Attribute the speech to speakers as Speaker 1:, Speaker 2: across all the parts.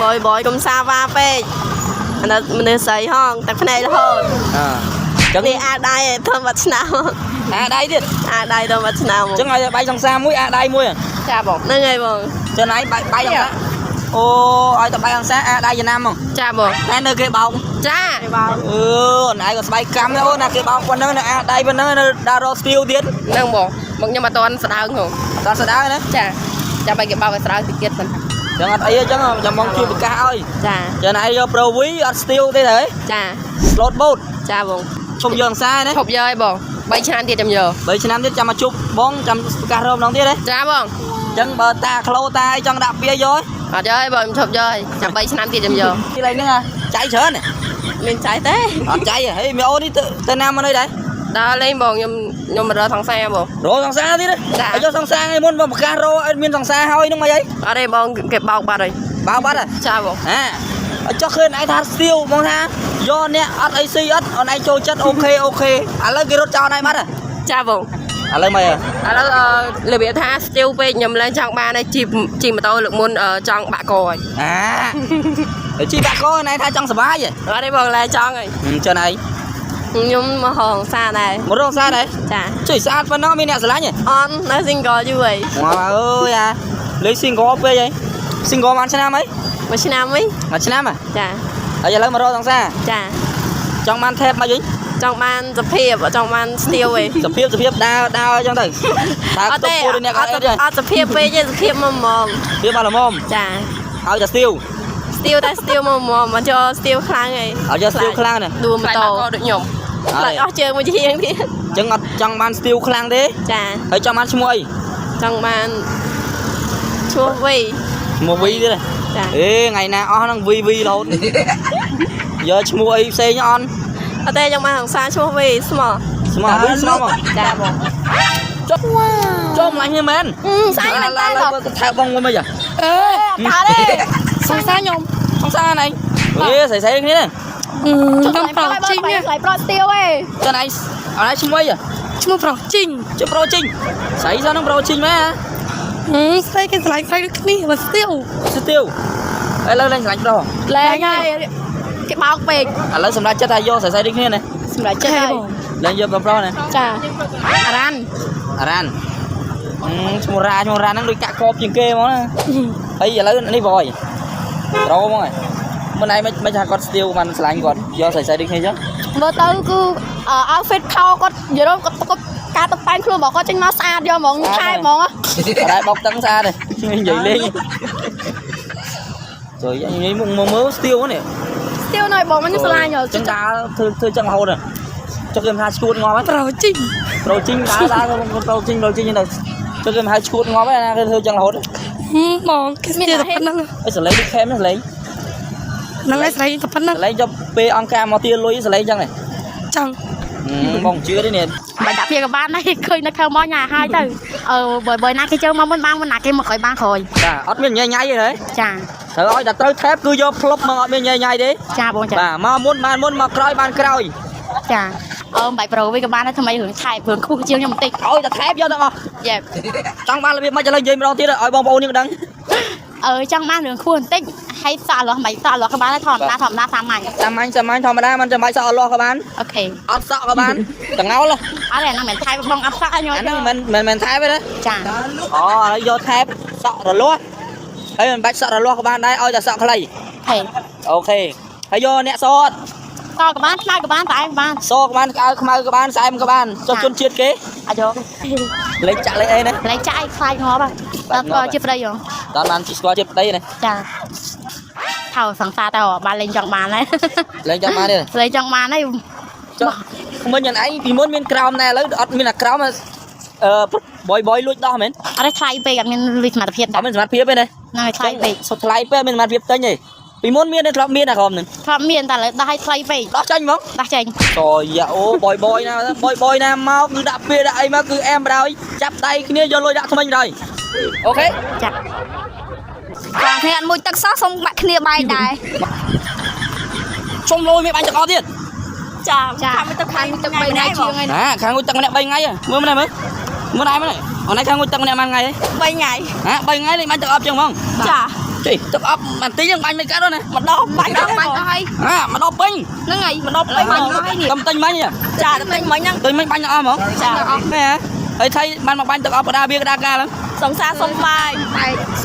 Speaker 1: បយបយកុំសាវ៉ាពេកអានេះមនុស្សស្រីហងតែភ្នែករហូត
Speaker 2: អញ្ចឹង
Speaker 1: នេះអាដៃឯងធ្វើបាត់ឆ្នាំ
Speaker 2: អាដៃទៀត
Speaker 1: អាដៃទៅបាត់ឆ្នាំ
Speaker 2: អញ្ចឹងឲ្យបាយសង្សារមួយអាដៃមួយ
Speaker 1: ចាបងហ្នឹងហើយបង
Speaker 2: ចឹងឯងបាយបាយសង្សារអូឲ្យតែបាយសង្សារអាដៃចំណាំហ្មង
Speaker 1: ចាបង
Speaker 2: តែនៅគេបោក
Speaker 1: ចា
Speaker 2: អឺអូនឯងក៏ស្បែកកម្មដែរអូនណាគេបោកប៉ុណ្ណឹងនៅអាដៃប៉ុណ្ណឹងនៅដើររកស្ទាវទៀត
Speaker 3: ហ្នឹងបងមកខ្ញុំអត់តន់ស្ដើងហ៎
Speaker 2: អត់ស្ដាយណា
Speaker 3: ចាចាំឲ្យគេបោកឲ្យស្ដើងតិចទៀតសិន
Speaker 2: ចឹងអត់អីទេចឹងចាំបងជួយប្រកាសឲ្យ
Speaker 1: ចា
Speaker 2: ចឹងឯងយក Pro V អត់ស្ទាវទេទៅ
Speaker 1: ចា
Speaker 2: Slot boat
Speaker 1: ចាបង
Speaker 2: ឈប់យកសង្សារណា
Speaker 3: ឈប់យកឲ្យបង3ឆ្នាំទៀតចាំយក
Speaker 2: 3ឆ្នាំទៀតចាំមកជួបបងចាំប្រកាសរកម្ដងទៀតទេ
Speaker 3: ចាបង
Speaker 2: ចឹងបើតាក្លោតាអីចង់ដាក់ពៀយក
Speaker 3: អត់យកឲ្យបងខ្ញុំឈប់យកឲ្យចាំ3ឆ្នាំទៀតចាំយក
Speaker 2: ទីឡៃហ្នឹងអាចៃច្រើនទេ
Speaker 1: មានចៃទេ
Speaker 2: អត់ចៃហេមីអូនេះទៅទៅណាមកនៅដែរ
Speaker 3: ដើរលេងបងខ្ញុំខ្ញុំមករកសង្សារបង
Speaker 2: រកសង្សារទៀត
Speaker 3: ចា
Speaker 2: ឲ្យយកសង្សារថ្ងៃមុនបងប្រកាសរកឲ្យមានសង្សារហើយហ្នឹងមកអី
Speaker 3: អត់ទេបងគេបោកបាត់ហើយ
Speaker 2: បោកបាត់ហ៎
Speaker 3: ចាបង
Speaker 2: ហាឲ្យចុះឃើញឯងថាស្ទាវបងថាយកអ្នកអត់អីស៊ីអត់អូនឯងចូលចិត្ត OK OK ឥឡូវគេរត់ចោលឯងបាត់ហ៎
Speaker 3: ចាបង
Speaker 2: ឥឡូវមក
Speaker 3: ឥឡូវអឺរបៀបថាស្ទាវពេកខ្ញុំលែងចង់បានហើយជិះជិះម៉ូតូលើកមុនអឺចង់បាក់កហើយ
Speaker 2: អាជីបាក់កអូនឯងថាចង់សប្បាយហ៎
Speaker 3: អត់ទេបងលែងចង់ហើយ
Speaker 2: ហឹមចឹងឯង
Speaker 1: ខ្ញុំមកហងសាដែរ
Speaker 2: មករកស្អាតហ៎
Speaker 1: ចា
Speaker 2: ជួយស្អាតប៉ុណ្ណោះមានអ្នកស្រឡាញ់ហ៎
Speaker 1: អន់នៅ single យូរហើយ
Speaker 2: មកអើយអាលេង single ពេកហី single បានឆ្នាំហី
Speaker 1: មួយឆ្នាំវិញ
Speaker 2: មួយឆ្នាំហ៎
Speaker 1: ចា
Speaker 2: ហើយឥឡូវមករកសង្សារ
Speaker 1: ចា
Speaker 2: ចង់បានថេបមកវិញ
Speaker 1: ចង់បានសភាពអត់ចង់បានស្ទាវទេ
Speaker 2: សភាពសភាពដើរដើរអញ្ចឹងទៅដើរ
Speaker 1: អត់ទេ
Speaker 2: ខ្ទប់ពូដូចអ្នក
Speaker 1: អត់
Speaker 2: អត់អីទេ
Speaker 1: អត់សភាពពេកទេសភាពមកហ្មង
Speaker 2: ភាពមកល្មម
Speaker 1: ចា
Speaker 2: ឲ្យតែស្ទាវ
Speaker 1: ស្ទាវតែស្ទាវមកហ្មងមកចូលស្ទាវខ្លាំងហី
Speaker 2: ឲ្យយកស្ទាវខ្លាំងណា
Speaker 1: ដួលម៉ូ
Speaker 3: ខ្លាច
Speaker 1: តូ
Speaker 3: បាក់កដូចខ្ញុំ
Speaker 1: ខ្លាចអស់ជើងមួយជាងទៀត
Speaker 2: អញ្ចឹងអត់ចង់បានស្ទាវខ្លាំងទេ
Speaker 1: ចា
Speaker 2: ហើយចង់បានឈ្មោះអី
Speaker 1: ចង់បានឈ្មោះវី
Speaker 2: ឈ្មោះវីទៀត
Speaker 1: ចា
Speaker 2: អេថ្ងៃណាអស់ហ្នឹងវីវីរហូតយកឈ្មោះអីផ្សេងអន់
Speaker 1: អត់ទេចង់បានសង្សារឈ្មោះវីស្មោះ
Speaker 2: ស្មោះវីស្មោះមក
Speaker 1: ចាបង
Speaker 2: ចុះចុះម្លាញ់នេះមែន
Speaker 1: អឺស្អែកមែនតើ
Speaker 2: ឥឡូវថើបបងមួយមិនហ៎
Speaker 4: អេ
Speaker 1: អត់ទេ
Speaker 4: សង្សារខ្ញុំ
Speaker 2: សង្សារណៃអេស្រីស្រីគ្នា
Speaker 4: ខ្ញុំប្រុសជីង
Speaker 5: ថ្លៃប្រុសទៀវឯង
Speaker 2: ចឹងឯងអត់ឯងឈ្មោះអី
Speaker 4: ឈ្មោះប្រុសជីង
Speaker 2: ជិះប្រូជីងស្រីសោះហ្នឹងប្រូជីងមែន
Speaker 4: ស្រីគេស្រឡាញ់ស្រីដូចគ្នាបើស្ទាវ
Speaker 2: ស្ទាវឥឡូវលែងស្រឡាញ់ប្រុស
Speaker 5: លែងហើយគេបោកពេក
Speaker 2: ឥឡូវសម្រាប់ចិត្តថាយកស្រីស្រីដូចគ្នាណា
Speaker 5: សម្រាប់ចិត្តហើយ
Speaker 2: លែងយកប្រុសណា
Speaker 5: ចាអារ៉ាន់
Speaker 2: អារ៉ានឈ្មោះរ៉ាឈ្មោះរ៉ាហ្នឹងដូចកាក់កបជាងគេហ្មងណាហើយឥឡូវនេះបងអើយប្រូហ្មងហើយមិនឯងមិនថាគាត់ស្ទាវបានស្រឡាញ់គាត់យកស្រីស្រីដូចគ្នាចឹង
Speaker 5: មើលទៅគឺ outfit ខោគាត់យល់គាត់គាត់ការតុបតែងខ្លួនរបស់គាត់ចេញមកស្អាតយកហ្មងខែហ្មង
Speaker 2: អត់ដែរបោកតឹងស្អាតទេនិយាយលេងជួយនិយាយមុខមើលស្ទាវនេះ
Speaker 5: ស្ទៀវណយបងខ្ញុំស្រឡាញ់
Speaker 2: ចឹងដើរធ្វើធ្វើចឹងរហូតចុះគេមិនថាឈួតងាប់ហ្នឹង
Speaker 4: ប្រុសជីង
Speaker 2: ប្រូជីងដើរដើរប្រូជីងប្រូជីងទៅចុះគេមិនហៅឈួតងាប់ហ្នឹងណាគេធ្វើចឹងរហូត
Speaker 4: បងគេស្ទាវតែប៉ុណ្្នឹង
Speaker 2: អីសលេងដូចខេមសលេង
Speaker 4: ហ្នឹងហើយស្រីតែប៉ុណ្្នឹង
Speaker 2: សលេងចុះពេលអង្គការមកទាលុយសលេងចឹងនេះ
Speaker 4: ចង់
Speaker 2: បងជឿទេនេះ
Speaker 5: មិនដាក់ពីក៏បានដែរឃើញនៅខៅមកញ៉ាហើយទៅអឺបើបើណាគេជើងមកមុនបានមុនណាគេមកក្រោយបានក្រោយ
Speaker 2: បាទអត់មានញ៉ៃញ៉ៃទេហ៎
Speaker 5: ចា
Speaker 2: ត្រូវឲ្យតែត្រូវថេបគឺយកផ្លុបមកអត់មានញ៉ៃញ៉ៃទេ
Speaker 5: ចាបងចា
Speaker 2: បាទមកមុនបានមុនមកក្រោយបានក្រោយ
Speaker 5: ចាអឺមិនបាច់ប្រូវិញក៏បានដែរថ្មីរឿងថែរឿងខ្ពស់ជាងខ្ញុំបន្តិច
Speaker 2: ឲ្យតែថេបយកទាំងអស់
Speaker 5: យ៉េ
Speaker 2: ចង់បានរបៀបម៉េចឥឡូវនិយាយម្ដងទៀតឲ្យបងប្អូនយើងដឹង
Speaker 5: អឺចង់បានរឿងខ្ពស់បន្តិចហើយសក់លាស់មិនសក់លាស់ក៏បានដែរធម្មតាធម្មតាសាមញ្ញ
Speaker 2: សាមញ្ញសាមញ្ញធម្មតាមិនចាំបាច់សក់អត់លាស់ក៏បាន
Speaker 5: OK
Speaker 2: អត់សក់ក៏បានតងោល
Speaker 5: អត់ទេអាហ្នឹងមិនថៃបងអត់សក់ឲ្យខ្ញុំ
Speaker 2: អាហ្នឹងមិនមិនមិនថែបទេណា
Speaker 5: ចា
Speaker 2: អូឥឡូវយកថែបសក់រលាស់ហើយមិនបាច់សក់រលាស់ក៏បានដែរឲ្យតែសក់ខ្លី
Speaker 5: ហេ
Speaker 2: OK ហើយយកអ្នកសអត់
Speaker 5: សក៏បានខ្មៅក៏បានតែឯងបាន
Speaker 2: សក៏បានក្អៅខ្មៅក៏បានស្អែមក៏បានចុះជនជាតិគេ
Speaker 5: អត់យក
Speaker 2: លេខចាក់លេខអីណា
Speaker 5: លេខចាក់ឲ្យខ្លាចងាប់ហ่ะតើជាប្តីហ៎
Speaker 2: តើបានស្គាល់ជាប្តីណា
Speaker 5: ចាថៅសង្សារតើបានលេងចង់បានហើយ
Speaker 2: លេងចង់បានទេ
Speaker 5: លេងចង់បានហើយ
Speaker 2: ចុះមិញយ៉ាងឯងពីមុនមានក្រោមដែរឥឡូវអត់មានអាក្រោមអឺបយបយលួចដោះមែន
Speaker 5: អត់ទេថ្លៃពេកអត់មានលុយសមត្ថភាព
Speaker 2: អត់មានសមត្ថភាពទេណា
Speaker 5: ហ្នឹងហើយថ្លៃពេក
Speaker 2: សុទ្ធថ្លៃពេកមានសមត្ថភាពទិញទេពីមុនមានទេធ្លាប់មានអាក្រោមហ្នឹង
Speaker 5: ធ្លាប់មានតែឥឡូវដោះឲ្យថ្លៃពេក
Speaker 2: ដោះចាញ់ហ្មង
Speaker 5: ដោះចេញ
Speaker 2: តយ៉ាអូបយបយណាបយបយណាមកគឺដាក់ពាក្យដាក់អីមកគឺអែមបណ្ដោយចាប់ដៃគ្នាយកលុយដាក់ថ្មិញបណ្ដោយអូខេ
Speaker 5: ចា
Speaker 6: បងគ្នាអត់មួយទឹកសោះសុំបាក់គ្នាបាយដែរ
Speaker 2: ជុំលុយមានបាញ់ទឹកអត់ទៀត
Speaker 1: ចា
Speaker 5: ចា
Speaker 1: ខាងមួយទឹកខាងមួយទឹក3ថ្ងៃជាង
Speaker 2: ណាខាងងុយទឹកម្នាក់3ថ្ងៃមើលម្នាក់មើលមើលណៃមើលអូនឯងខាងងុយទឹកម្នាក់មួយថ្ងៃ
Speaker 1: 3ថ្ងៃ
Speaker 2: ហ៎3ថ្ងៃលេងបាញ់ទឹកអប់ចឹងហ្មង
Speaker 1: ចា
Speaker 2: ចេះទឹកអប់បន្តិចហ្នឹងបាញ់មិនកើតណា
Speaker 1: ម្ដងបាញ់
Speaker 3: ដល់បាញ់អស់ហើយ
Speaker 2: អាម្ដងពេញ
Speaker 3: ហ្នឹងហើយម្ដងពេញបាញ់អស់ហើយនេះ
Speaker 2: តំទិញមិញ
Speaker 1: ចាតែទិញមិញហ្នឹង
Speaker 2: ទិញមិញបាញ់អស់ហ្មង
Speaker 1: ចា
Speaker 2: ហ៎ហើយថៃបានមកបាញ់ទឹកអប់កដាវាកដាកាលហ្នឹង
Speaker 1: សង្សារសុំបាយ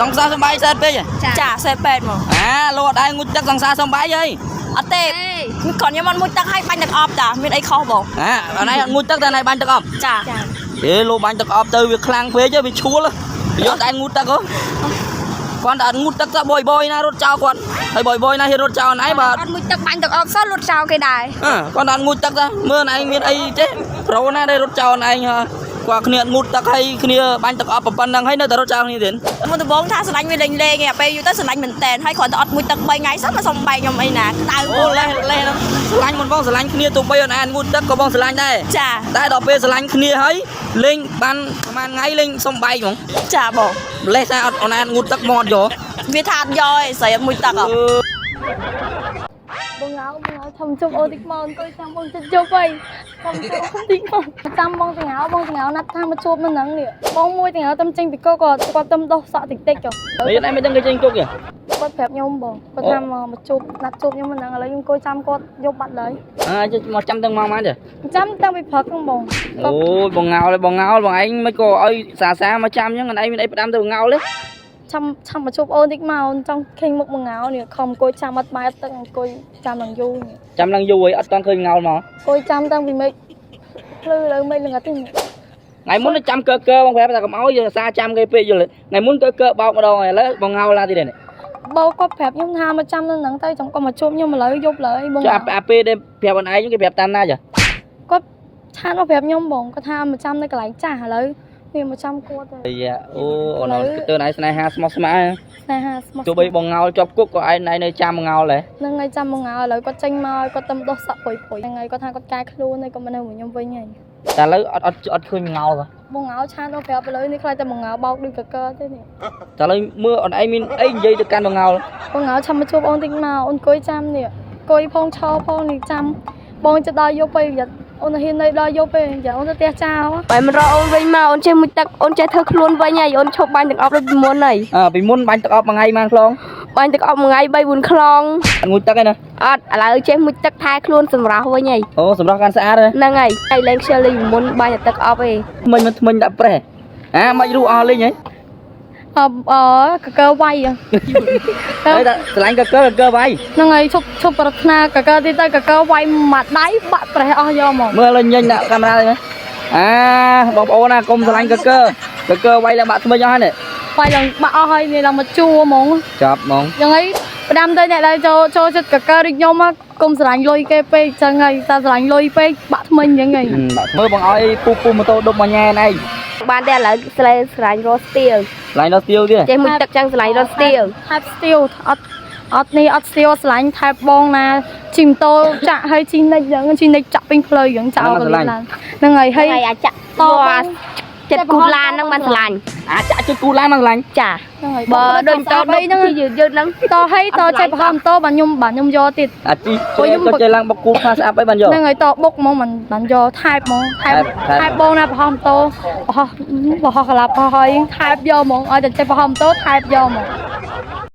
Speaker 2: សង្សារសំបាយសែតពេក
Speaker 1: ចាសេពេទ្យមក
Speaker 2: អាលោអត់ដែរងូតទឹកសង្សារសំបាយហី
Speaker 1: អត់ទេគាត់ខ្ញុំអត់មួយទឹកឲ្យបាញ់ទឹកអប់តាមានអីខុសបង
Speaker 2: អាអត់ឯងអត់ងូតទឹកតែឯងបាញ់ទឹកអប់
Speaker 1: ចា
Speaker 2: ហេលោបាញ់ទឹកអប់ទៅវាខ្លាំងពេកវាឈួលយកតែងូតទឹកហ៎គាត់តែអត់ងូតទឹកទៅបយបយណារត់ចោលគាត់ហើយបយបយណាហ៊ានរត់ចោលឯងបាទ
Speaker 6: អត់មួយទឹកបាញ់ទឹកអប់សោះលុតចោលគេដែរ
Speaker 2: គាត់អត់ងូតទឹកទៅមើលឯងមានអីទេប្រូណាដែលរត់ចោលឯងគាត់គ្នាអត់ងូតទឹកហើយគ្នាបាញ់ទឹកអប់ប៉ុណ្ណឹងហើយនៅតែរត់ចោលគ្នាទៀត
Speaker 1: មុនដំបូងថាស្រឡាញ់វាលេងលេងឯងពេលយូរទៅស្រឡាញ់មែនតែនហើយគ្រាន់តែអត់មួយទឹក3ថ្ងៃសោះមកសុំបាយខ្ញុំអីណាក្តៅ
Speaker 2: អូលេះលេះហ្នឹងស្រឡាញ់មុនបងស្រឡាញ់គ្នាទោះបីអត់អានងូតទឹកក៏បងស្រឡាញ់ដែរ
Speaker 1: ចា
Speaker 2: តែដល់ពេលស្រឡាញ់គ្នាហើយលេងបានប្រហែលថ្ងៃលេងសុំបែកហ្មង
Speaker 1: ចាបង
Speaker 2: លេះតែអត់អានងូតទឹកមកអត់យក
Speaker 1: វាថាអត់យកឯងស្រីអត់មួយទឹកហ៎
Speaker 5: បងអោបងអោធំជុំអូតិចមកអង្គុយចាំបងចិត្តជប់ហើយធំជុំតិចមកចាំបងតងោបងតងោណាត់ថាមកជួបមិនហ្នឹងនេះបងមួយតងោតំចេញពីកគាត់គាត់តំដោះសក់តិចតិចចុះ
Speaker 2: ហើយឯងមិនដឹងគេចេញគុកទេ
Speaker 5: គាត់ប្រាប់ខ្ញុំបងគាត់ថាមកជួបណាត់ជួបខ្ញុំមិនហ្នឹងឥឡូវខ្ញុំអង្គុយចាំគាត់យកបាត់ឡើយ
Speaker 2: អើមកចាំទាំងម៉ោងបានទេ
Speaker 5: ចាំតាំងពីព្រឹកហ្នឹងបង
Speaker 2: អូយបងងោលបងងោលបងឯងមិនក៏ឲ្យសាសាមកចាំអញ្ចឹងឯងមានអីផ្ដាំទៅងោលទេ
Speaker 5: ចាំចាំមកជួបអូនតិចមកអូនចង់ឃើញមុខមកងោនេះខំអង្គុយចាំអត់បាយអត់ទឹកអង្គុយចាំឡើងយូរនេះ
Speaker 2: ចាំឡើងយូរហើយអត់តាន់ឃើញងោលមក
Speaker 5: អង្គុយចាំតាំងពីមេឃភ្លឺលើមេឃល្ងិតនេះ
Speaker 2: ថ្ងៃមុនចាំកើកើបងប្រាប់ថាកុំឲ្យយើងសាចាំគេពេកយល់ថ្ងៃមុនកើកើបោកម្ដងហើយឥឡូវបងងោលឡាទៀតនេះ
Speaker 5: បោគាត់ប្រាប់ខ្ញុំថាមកចាំនៅហ្នឹងទៅចាំគាត់មកជួបខ្ញុំឥឡូវយប់ឡើយបង
Speaker 2: ចុះអាពេលដែលប្រាប់អូនឯងគេប្រាប់តាមណាចា
Speaker 5: គាត់ឆាតមកប្រាប់ខ្ញុំបងគាត់ថាមកចាំនៅកន្លែងចាស់ឥឡូវនេះមកចាំគាត់ទៅ
Speaker 2: អាយ៉ាអូអូនទៅណៃស្នេហាស្មោះស្ម័គ្រ
Speaker 5: ស្នេហាស្មោះ
Speaker 2: ទោះបីបងងោលជាប់គុកក៏ឯងនៅចាំងោលដែរ
Speaker 5: ហ្នឹងហើយចាំមកងោឥឡូវគាត់ចេញមកគាត់ទៅដោះសក់ពុយពុយហ្នឹងហើយគាត់ថាគាត់កែខ្លួនហើយគាត់មកនៅមួយខ្ញុំវិញហើយ
Speaker 2: តែឥឡូវអត់អត់អត់ឃើញងោល
Speaker 5: បងងោឆាតមកប្រាប់ឥឡូវនេះខ្លាចតែមកងោបោកដូចកកទេនេះ
Speaker 2: តែឥឡូវមើលអូនឯងមានអីនិយាយទៅកាន់បងងោល
Speaker 5: បងងោឆាំមកជួបអូនតិចមកអូនអង្គុយចាំនេះអង្គុយផងឈរផងនេះចាំបងจะដល់យប់ទៅប្រយ័ត្នអូនហ៊ាននៅដល់យប់ទេយ៉ាអូនទៅផ្ទះចោល
Speaker 3: បើមិនរកអូនវិញមកអូនចេះមួយទឹកអូនចេះធ្វើខ្លួនវិញហើយអូនឈប់បាញ់ទឹកអប់ដូចពីមុនហើយ
Speaker 2: អើពីមុនបាញ់ទឹកអប់មួយថ្ងៃបានខ្លង
Speaker 3: បាញ់ទឹកអប់មួយថ្ងៃ3 4ខ្លង
Speaker 2: អត់ងូតទឹកឯណា
Speaker 3: អត់ឥឡូវចេះមួយទឹកថែខ្លួនសម្រស់វិញហើយ
Speaker 2: អូសម្រាប់កាន់ស្អាតហ៎
Speaker 3: ហ្នឹងហើយហើយលែងខ្ជិលដូចពីមុនបាញ់តែទឹកអប់ឯង
Speaker 2: ថ្មិញមិនថ្មិញដាក់ប្រេះអាមិនរូអស់លេងហី
Speaker 5: អឺអឺកកវាយហ៎
Speaker 2: ហើយតែស្រឡាញ់កកកកវាយ
Speaker 5: ហ្នឹងហើយឈប់ឈប់ប្រាថ្នាកកទៀតទៅកកវាយមួយដៃបាក់ប្រេះអស់យកមក
Speaker 2: មើលឲ្យញញដាក់កាមេរ៉ានេះអាបងប្អូនណាកុំស្រឡាញ់កកកកវាយឡើងបាក់ថ្មិញអស់ហើយនេះ
Speaker 5: វាយឡើងបាក់អស់ហើយនេះឡើងមកជួហ្មង
Speaker 2: ចាប់ហ្មង
Speaker 5: យ៉ាងហីផ្ដាំទៅអ្នកដែលចូលចូលចិត្តកកដូចខ្ញុំហ៎កុំស្រឡាញ់លុយគេពេកចឹងហើយតែស្រឡាញ់លុយពេកបាក់ថ្មិញចឹងហើយ
Speaker 2: បាក់មើលបងឲ្យពូពូម៉ូតូដប់មកញ៉ែឯង
Speaker 3: បានតែឥឡូវស្លេស្រឡាញ់រស់ស្ទៀល
Speaker 2: ស្រឡាញ់ដល់ស្ទៀវទៀត
Speaker 3: ចេះមួយទឹកចឹងស្រឡាញ់រស់ស្ទៀល
Speaker 5: ថែបស្ទៀវអត់អត់នេះអត់ស្ទៀវស្រឡាញ់ថែបបងណាជិះម៉ូតូចាក់ហើយជិះនិចចឹងជិះនិចចាក់ពេញផ្លូវចឹងចោលក៏ឡើងហ្នឹងហើយហើយ
Speaker 3: ហើយអាចចាក់
Speaker 5: ត
Speaker 3: ត
Speaker 5: បង
Speaker 3: ចិត្តគូឡានហ្នឹងបានស្រឡាញ់
Speaker 2: អាចចាក់ជិះគូឡានមកស្រឡាញ់
Speaker 3: ចា
Speaker 5: ហ្នឹងហើយ
Speaker 3: បើដូចត
Speaker 5: ត
Speaker 3: បី
Speaker 5: បីហ្នឹង
Speaker 3: ហ្នឹងយឺតយឺតហ្នឹង
Speaker 5: តឲ្យតចេះប្រហោះម៉ូតូបាទខ្ញុំបាទខ្ញុំយកទៀត
Speaker 2: អាជីក៏ចេះឡើងបុកគូខ្លះស្អាប់អីបានយក
Speaker 5: ហ្នឹងហើយតបុកហ្មងមិនបានយកថែបហ្មងថែប
Speaker 2: ថែប
Speaker 5: ថែបបងណាប្រហោះម៉ូតូប្រហោះប្រហោះកលាប់ប្រហោះហើយថែបយកហ្មងឲ្យតែចេះប្រហោះម៉ូតូថែបយកហ្មង